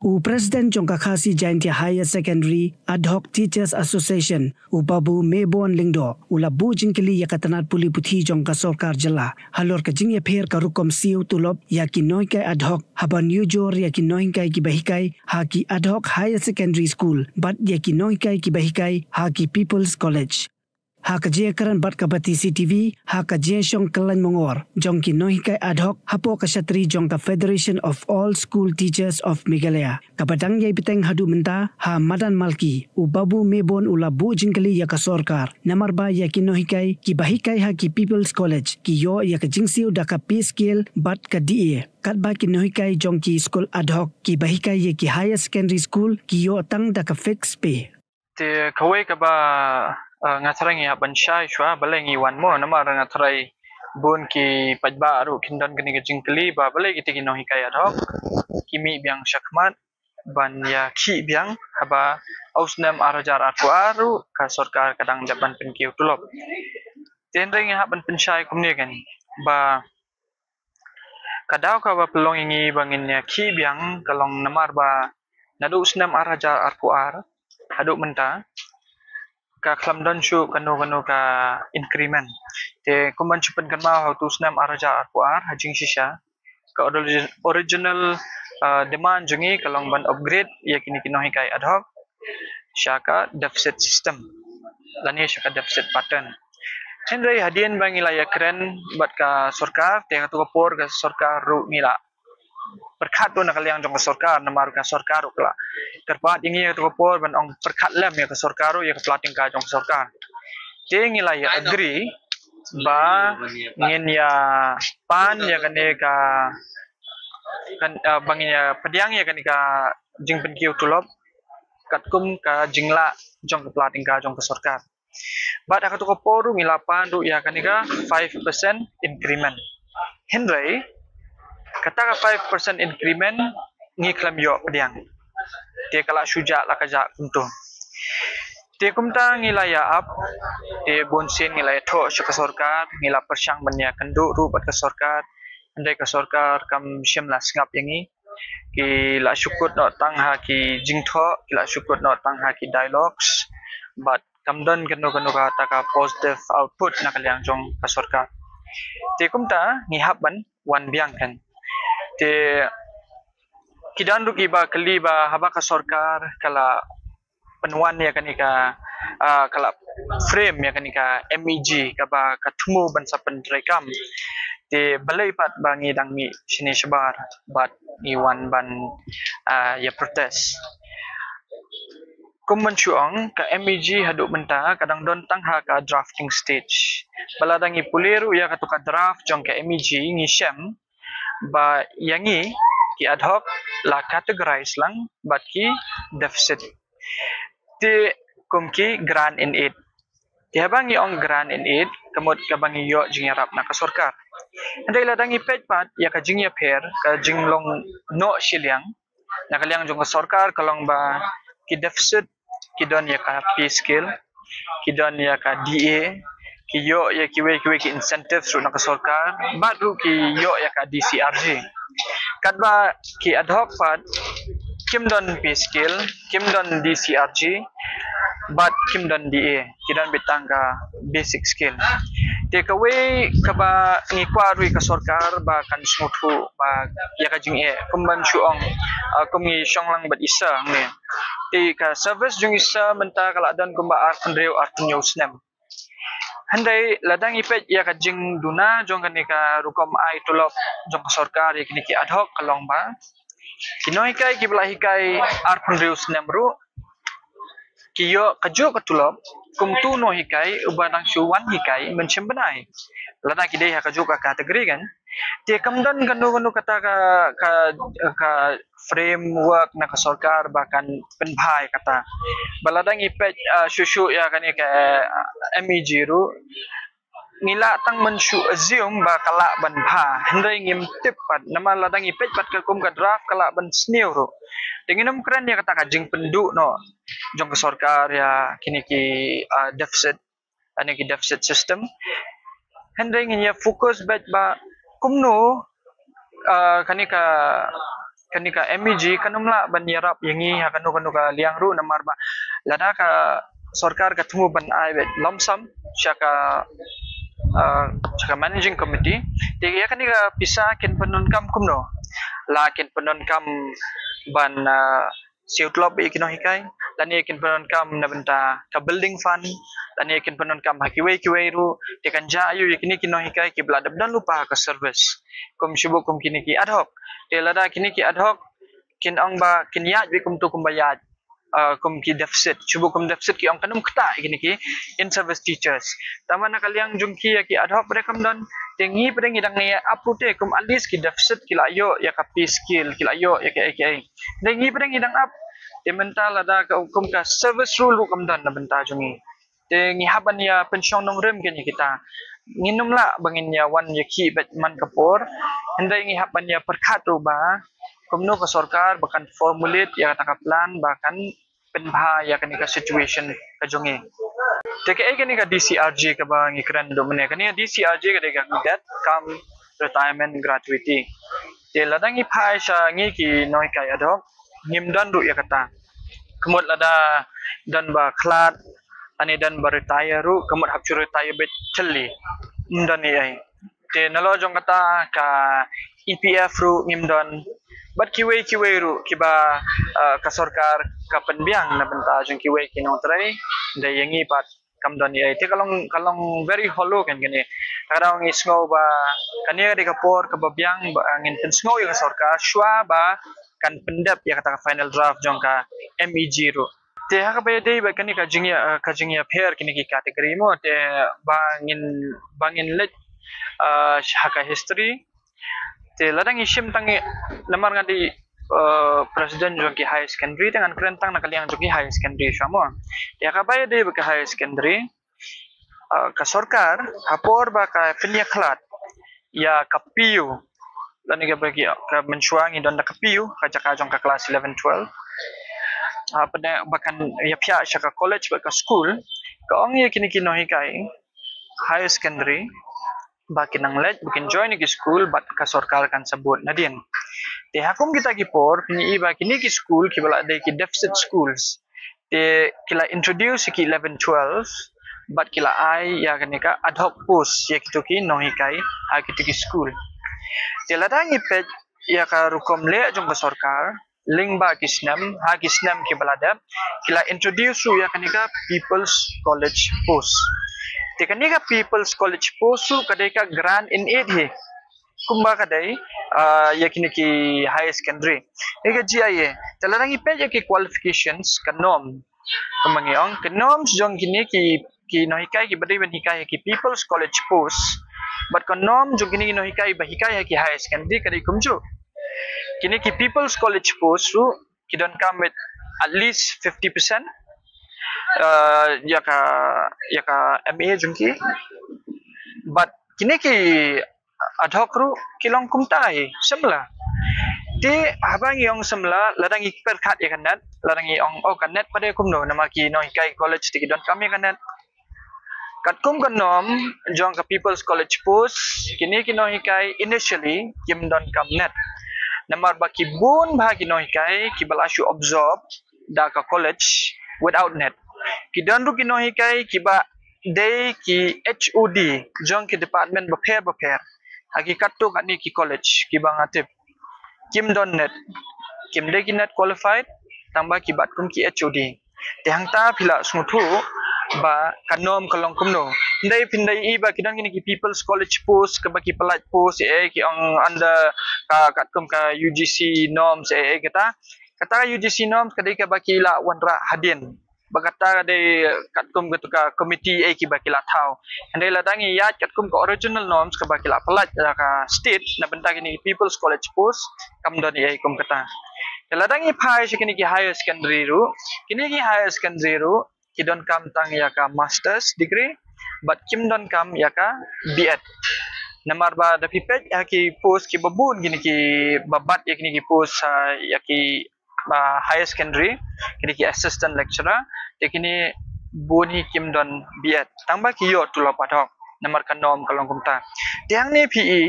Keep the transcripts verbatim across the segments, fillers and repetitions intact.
U President jong ka Khasi Jaintia Higher Secondary Ad Hoc Teachers Association, u Babu Mebon Lyngdoh, u la buh jingkylli ïa ka tnat pule puthi jong ka sorkar jylla halor ka jingïapher ka rukom siew tulop ïa ki nonghikai ad hoc, haba nujor ïa ki nonghikai kiba hikai ha ki ad hoc higher secondary school bad ïa ki nonghikai kiba hikai ha ki People's College. Ha ka jingïakren bad ka Batesi TV ha ka jingïashong kyllaiñ mongor jong ki nonghikai ad hoc hapoh ka shatri jong ka Federation of All School Teachers of Meghalaya kaba dang ïai bteng haduh mynta ha madan Malki, u Babu Mebon u la buh jingkylli ïa ka sorkar namar ba ïa ki nonghikai kiba hikai ha ki People's College ki ïoh ïa ka jingsiew da ka pay scale bad ka D A, katba ki nonghikai jong ki skul ad hoc kiba hikai ïa ki higher secondary school ki ïoh tang da ka fixed pay. Te kawei kaba, eh, nga tharai ngi hap ban shai shuwa, balei ngi wan mo, namar nga tharai bun ki paidbah ruh kin don kane ka jingkylli ba balei kita ki nonghikai ad hoc ki mih biang shakhmat ban ïakhih biang haba ha u snem ar hajar arphew ar ruh ka sorkar ka dang dep ban pynkiew tulop. Te hynrei ngi hap ban pynshai kumne kan ba ka daw kaba pynlong ïa ngi ba ngin ïakhih biang ka long namar ba naduh u snem ar hajar arphew ar haduh mynta ka khlem don shuh kano kano ka increment. Te kum ban shu pynkynmaw ha utu u snem ar hajar arphew ar ha jingshisha ka origi-, original, ah, demand jong ngi ka long ban upgrade ïa kine ki nonghikai ad hoc sha ka deficit system lane sha ka deficit pattern. Hynrei hadien ba ngi la ïakren bad ka sorkar, te ha katu ka por ka sorkar ruh ngi la pyrkhat ruh na ka liang jong ka sorkar, namar ka sorkar ruh ka la kyrpad ïa ngi ha katu ka por ban ong pyrkhat lem ïa ka sorkar ruh ïa ka pla tyngka jong ka sorkar. Te ngi la ïa agree ba ngin ïa pan ïa kane ka, kan, ah, ba ngin ïa pdiang ïa kane ka jingpynkiew tulop katkum ka jinglah jong ka pla tyngka jong ka sorkar. Bad ha katu ka por ruh ngi la pan ruh ïa kane ka five percent increment. Hynrei kata ka five percent increment ngi khlem ïoh pdiang. Te ka la shu jah la ka jah kumtu. Te kumta ngi la ïa ap, te bun sien ngi la ïathoh sha ka sorkar, ngi la pyrshang ban ïakynduh ruh bad ka sorkar. Hynrei ka sorkar kam shym la sngap ïa ngi. Ki la shu kut noh tang ha ki jingthoh, ki la shu kut noh tang ha ki dialogues, bad kam don kano kano kata ka positive output na ka liang jong ka sorkar. Te kumta ngi hap ban wan biang kan. Te ki don ruh kiba kylli ba haba ka sorkar ka la pynwan ïa kane ka, ah, ka la frame ïa kane ka M E G kaba ka thmu ban sa pyntreikam. Te balei pat ba ngi dang mih shane shabar bad ngi wan ban, ah, ïa protest. Kum ban shu ong ka M E G haduh mynta ka dang don tang ha ka drafting stage. Ba lada ngi pule ruh ïa katu ka draft jong ka M E G ngi shem ba ïa ngi ki ad hoc la categorize lang bad ki deficit. Te kum ki grant in aid. Te haba ngi ong grant in aid, ka mut kaba ngi ïoh jingïarap na ka sorkar. Hynrei lada ngi peit pat ïa ka jingïapher, ka jinglong noh shiliang na ka liang jong ka sorkar ka long ba ki deficit ki don ïa ka pay scale, ki don ïa ka D A, ki ïoh ïa kiwei kiwei ki incentives ruh na ka sorkar, bad ruh ki ïoh ïa ka D C R G. Katba ki ad hoc pat kim don pay scale, kim don D C R G, bad kim don D A, ki don beit tang ka basic scale. Te kawei kaba ngi kwah ruh ïa ka sorkar ba kan sngewthuh ba ïa ka jingeh, kum ban shu ong, ah, kum ngi shong lang bad I S A hangne. Te ka service jong I S A mynta ka la don kumba arphew hynriew arphew hynñiew snem. Hynrei lada ngi peit ïa ka jingduna jong kane ka rukom ai tulop jong ka sorkar ïa kine ki ad hoc ka long ba ki nonghikai kiba la hikai arphew hynriew snem ruh ki ïoh kajuh ka tulop kum utu u nonghikai uba dang shu wan hikai mynshem bnai. Lada ki dei ha kajuh ka category kan. Te kam don kano kano kata ka, ka, ka framework na ka sorkar ba kan pynbha ïa kata. Ba lada ngi peit, ah, shuh shuh ïa kane ka, ah, M E G ruh, ngi lah tang ban shu assume ba ka lah ban bha. Hynrei ngim tip pat, namar lada ngi peit pat ka kum ka draft ka lah ban sniew ruh. Te ngin ym kren ïa kata ka jingpynduh noh jong ka sorkar ïa kine ki, ah, deficit, ane ki deficit system. Hynrei ngin ïa focus beit ba kumno, ah, kane ka, kane ka M E G kan ym lah ban ïarap ïa ngi ha kano kano ka liang ruh namar ba lada ka sorkar ka thmu ban ai beit lump sum sha ka, ah, sha ka managing committee. Te ïa kane ka pisa kin pyndonkam kumno? La kin pyndonkam ban, ah, siew tlop ïa ki nonghikai, lane kin pyndonkam na bynta ka building fund, lane kin pyndonkam ha kiwei kiwei ruh. Te kan jia aiu ïa kine ki nonghikai kiba la dep don lypa ha ka service, kum shu buh kum kine ki ad hoc? Te lada kine ki ad hoc kin ong ba kin ïaid beit kumto kumba ïaid, ah, kum ki deficit, shu buh kum deficit ki ong kan ym ktah ïa kine ki in-service teachers. Tangba na ka liang jong ki ïa ki ad hoc pat de kam don. Te ngi pat de ngi dang ïa ap ruh te kum at least ki deficit ki la ïoh ïa ka pay scale, ki la ïoh ïa kaei kaei. Te ngi pat de ngi dang ap. Te mynta lada ka kum ka service ruh ruh kam don na bynta jong ngi. Te ngi hap ban ïa pynshong nongrim kein ïa kita. Ngin ym lah ba ngin ïa wan ïa khih beit man ka por. Hynrei ngi hap ban ïa pyrkhat ruh ba kumno ka sorkar ba kan formulate ïa kata ka plan ba kan pynbha ïa kane ka situation ka jong ngi. Te kaei kane ka D C R G kaba ngi kren duh mynne? Kane ka D C R G ka dei ka Death cum Retirement Gratuity. Te lada ngi phai sha ngi ki nonghikai ad hoc, ngim don ruh ïa kata. Ka mut lada don ba khlad, lane don ba retire ruh, ka mut hap shu retire beit thylli. Ym don ei ei. Te nalor jong kata ka E P F ruh ngim don. Bad kiwei kiwei ruh kiba, ah, ka sorkar ka pynbiang na bynta jong kiwei ki nongtrei. Dei ïa ngi pat kam don ei ei. Te ka long, ka long very hollow kein kane. Ka dang ngi sngew ba kane ka dei ka por kaba biang ba ngin pynsngew ïa ka sorkar shuwa ba kan pyndep ïa kata ka final draft jong ka M E G ruh. Te ha kaba ïadei bad kane ka jingïa, eh, ka jingïapher kine ki category mo, te ba ngin, ba ngin leit, eh, ha ka history. Te lada ngi shim tang ngi, namar nga dei, eh, president jong ki higher secondary, te ngan kren tang na ka liang jong ki higher secondary shuwa mo. Te ha kaba ïadei bad ka higher secondary, ah, ka sorkar ha por ba ka pynïakhlad ïa ka P U, lane kaba ki, ka mynshuwa ngi don da ka P U, ka jaka jong ka class eleven twelve. Ah, pynïa ba kan ïa phiah sha ka college bad ka school, ka ong ïa kine ki nonghikai higher secondary ba kin nang leit, ba kin join ïa ki school bad ka sorkar kan support nadien. Te ha kum kita ki por pynïaid ba kine ki school kiba la dei ki deficit schools, te ki la introduce ïa ki eleven twelve bad ki la ai ïa kane ka ad hoc post ïa kito ki nonghikai ha kito ki school. Te lada ngi peit ïa ka rukom leh jong ka sorkar lyngba ki snem, ha ki snem kiba la dep, ki la introduce ruh ïa kane ka People's College Post. Te kane ka People's College Post ruh ka dei ka grant in aid hi. Kumba ka dei, ah, ïa kine ki higher secondary. Ïa ka G I A. Te lada ngi peit ïa ki qualifications, ka norm. Kumba ngi ong, ka norms jong kine ki, ki nonghikai kiba dei ban hikai ïa ki People's College Post. Bad ka norm jong kine ki nonghikai ba hikai ha ki higher secondary ka dei kumjuh. Kine ki People's College Post ruh ki donkam beit at least fifty percent, uh, ïa ka, ïa ka M A jong ki. Bad kine ki ad hoc ruh ki long kumta hi, similar. Te haba ngi ong similar, lada ngi pyrkhat ïa ka NET, lada ngi ong, oh, ka NET pat de kumno, namar ki nonghikai college te ki donkam ïa ka NET. Katkum ka norm jong ka People's College Post, kine ki nonghikai initially kim donkam NET. Namar ba ki bun bha ki nonghikai kiba la shu absorb da ka college without NET. Ki don ruh ki nonghikai kiba dei ki H O D jong ki department bapher bapher ha ki katto katne ki college kiba nga tip. Kim don NET, kim dei ki NET qualified, tangba ki bat kum ki H O D. Te hangta phi la sngewthuh ba ka norm ka long kumno. Hynrei phin da ïohi ba ki don kine ki People's College Post, kaba ki pyllait post, eh, ki ong under ka, katkum ka U G C norms, eh, eh, kata. Kata ka U G C norms ka dei kaba ki la wanrah hadien. Ba kata ka dei katkum katu ka committee, eh, kiba ki la thaw. Hynrei lada ngi ïaid katkum ka original norms kaba ki la pyllait da ka state na bynta kine ki People's College Post, kam don ei ei kum kata. Te lada ngi phai sha kine ki higher secondary ruh, kine ki higher secondary ruh ki donkam tang ïa ka master's degree bad kim donkam ïa ka B.Ed. Namar ba da phi peit ha ki post kiba bun kine kiba bat ïa kine ki post, ah, ïa ki, ah, higher secondary, kine ki assistant lecturer, te kine bun hi kim don B.Ed. Tangba ki ïoh tulop ad hoc namar ka norm ka long kumta. Te hangne phi i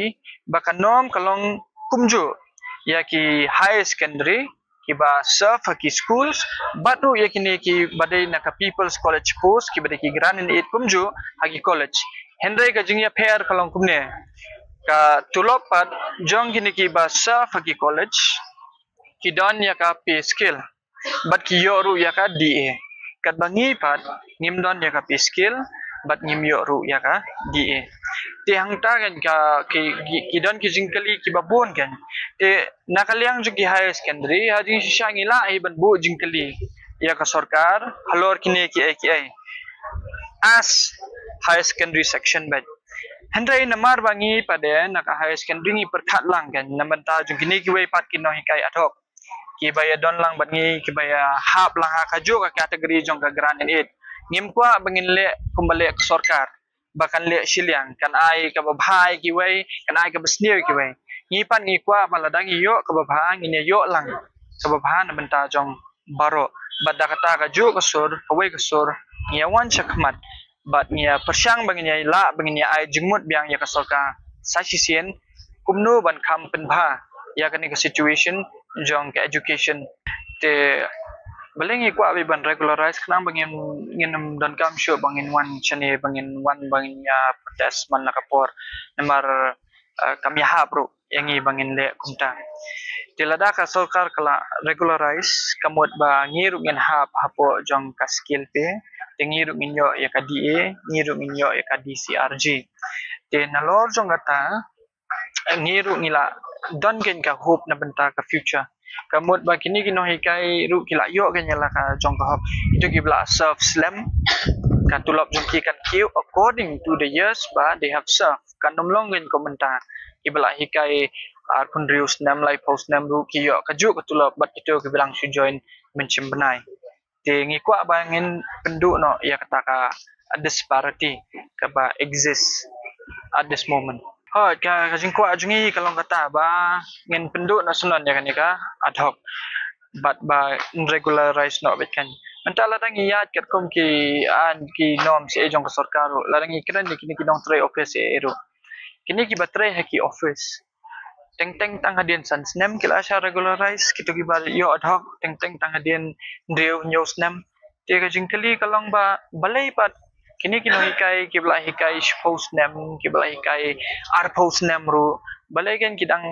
ba ka norm ka long kumjuh. ïa ki higher secondary kiba serve ha ki schools, bad ruh ïa kine kiba dei na ka People's College Post kiba dei ki grant in aid kumjuh ha ki college. Hynrei ka jingïapher ka long kumne, ka tulop pat jong kine kiba serve ha ki college ki don ïa ka pay scale bad ki ïoh ruh ïa ka D A. Katba ngi pat ngim don ïa ka pay scale bad ngim ïoh ruh ïa ka D A. Te hangta kan ka ki, ki, ki don ki jingkylli kiba bun kan. Te na ka liang jong ki higher secondary, ha jingshisha ngi lah hi ban buh jingkylli ïa ka sorkar halor kine kiei kiei as higher secondary section bad. Hynrei namar ba ngi pat de na ka higher secondary ngi pyrkhat lang kan na bynta jong kine kiwei pat ki nonghikai ad hoc kiba ïa don lang bad ngi, kiba ïa hap lang ha kajuh ka category jong ka grant in aid. Ngim kwah ba ngin leh kumba leh ka sorkar, ba kan leh shiliang, kan ai kaba bha ïa kiwei, kan ai kaba sniew ïa kiwei. Ngi pat ngi kwah ba lada ngi ïoh kaba bha, ngin ïa ïoh lang kaba bha na bynta jong baroh. Bad da kata kajuh ka sur, kawei ka sur, ngi ïa wan shakhmat bad ngi ïa pyrshang ba ngin ïa lah ba ngin ïa ai jingmut biang ïa ka sorkar sa shisien kumno ban kham pynbha ïa kane ka situation jong ka education. Te balei ngi kwah ba ban regularize? Khnang ba ngin, ngin ym donkam shuh ba ngin wan shane, ba ngin wan ba ngin ïa protest man la ka por. Namar, eh, kam ïahap ruh ïa ngi ba ngin leh kumta. Te lada ka sorkar ka la regularize, ka mut ba ngi ruh ngin hap hapoh jong ka scale pay, te ngi ruh ngin ïoh ïa ka D A, ngi ruh ngin ïoh ïa ka D C R G. Te nalor jong kata, ngi ruh ngi la don kein ka hope na bynta ka future. Ka mut ba kine ki nonghikai ruh ki la ïoh kein ïa la ka jong ka hok. Kito kiba la serve slem, ka tulop jong ki kan kiew according to the years ba they have served. Kan ym long kein kum mynta kiba la hikai arphew hynriew snem, laiphew snem ruh ki ïoh kajuh ka tulop bad kito kiba dang shu join mynshem bnai. Te ngi kwah ba ngin pynduh noh ïa kata ka disparity kaba exist at this moment. Hooid, ka, ka jingkwah jong ngi ka long kata ba ngin pynduh noh syndon ïa kane ka ad hoc bad ba ngin regularize noh beit kan. Mynta lada ngi ïaid katkum ki aiñ ki norms jong ka sorkar ruh, lada ngi kren ïa kine ki nongtrei office ruh, kine kiba trei ha ki office, teng teng tang hadien san snem ki la shah regularize, kito kiba ïoh ad hoc teng teng tang hadien hynriew hynñiew snem. Te ka jingkylli ka long ba balei pat kine ki nonghikai kiba la hikai shiphew snem, kiba la hikai arphew snem ruh, balei kan ki dang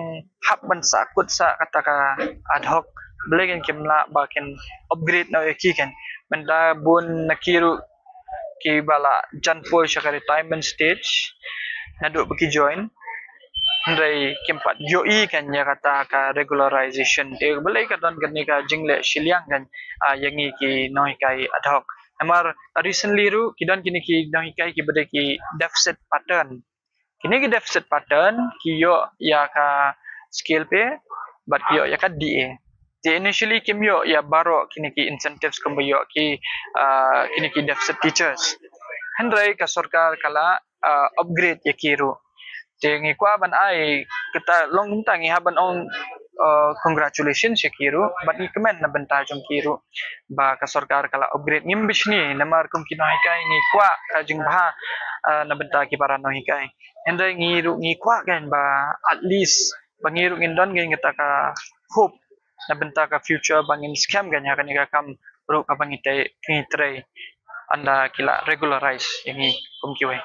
hap ban sah kut sah kata ka ad hoc? Balei kan kim lah ba kin upgrade noh ïa ki kan? Mynta bun na ki ruh kiba la jan poi sha ka retirement stage naduh ba ki join, hynrei kim pat ïohi kan ïa kata ka regularization. Te balei ka don kane ka jingleh shiliang kan, ah, ïa ngi ki nonghikai ad hoc? Namar recently ruh ki don kine ki nonghikai kiba dei ki deficit pattern. Kine ki deficit pattern ki ïoh ïa ka scale pay bad ki ïoh ïa ka D A. Te initially kim ïoh ïa baroh kine ki incentives kumba ïoh ki, ah, kine ki deficit teachers. Hynrei ka sorkar ka la, ah, upgrade ïa ki ruh. Te ngi kwah ban ai kata, long kumta ngi hap ban ong, ah, congratulations ïa ki ruh bad ngi kmen na bynta jong ki ruh ba ka sorkar ka la upgrade. Ngim bishni namar kum ki nonghikai ngi kwah ka jingbha, ah, na bynta ki para nonghikai. Hynrei ngi ruh ngi kwah kan ba at least ba ngi ruh ngin don kan kata ka hope na bynta ka future ba ngin skhem kan ha kane ka kam ruh kaba ngi te, ngi trei ynda ki la regularize ïa ngi kum kiwei.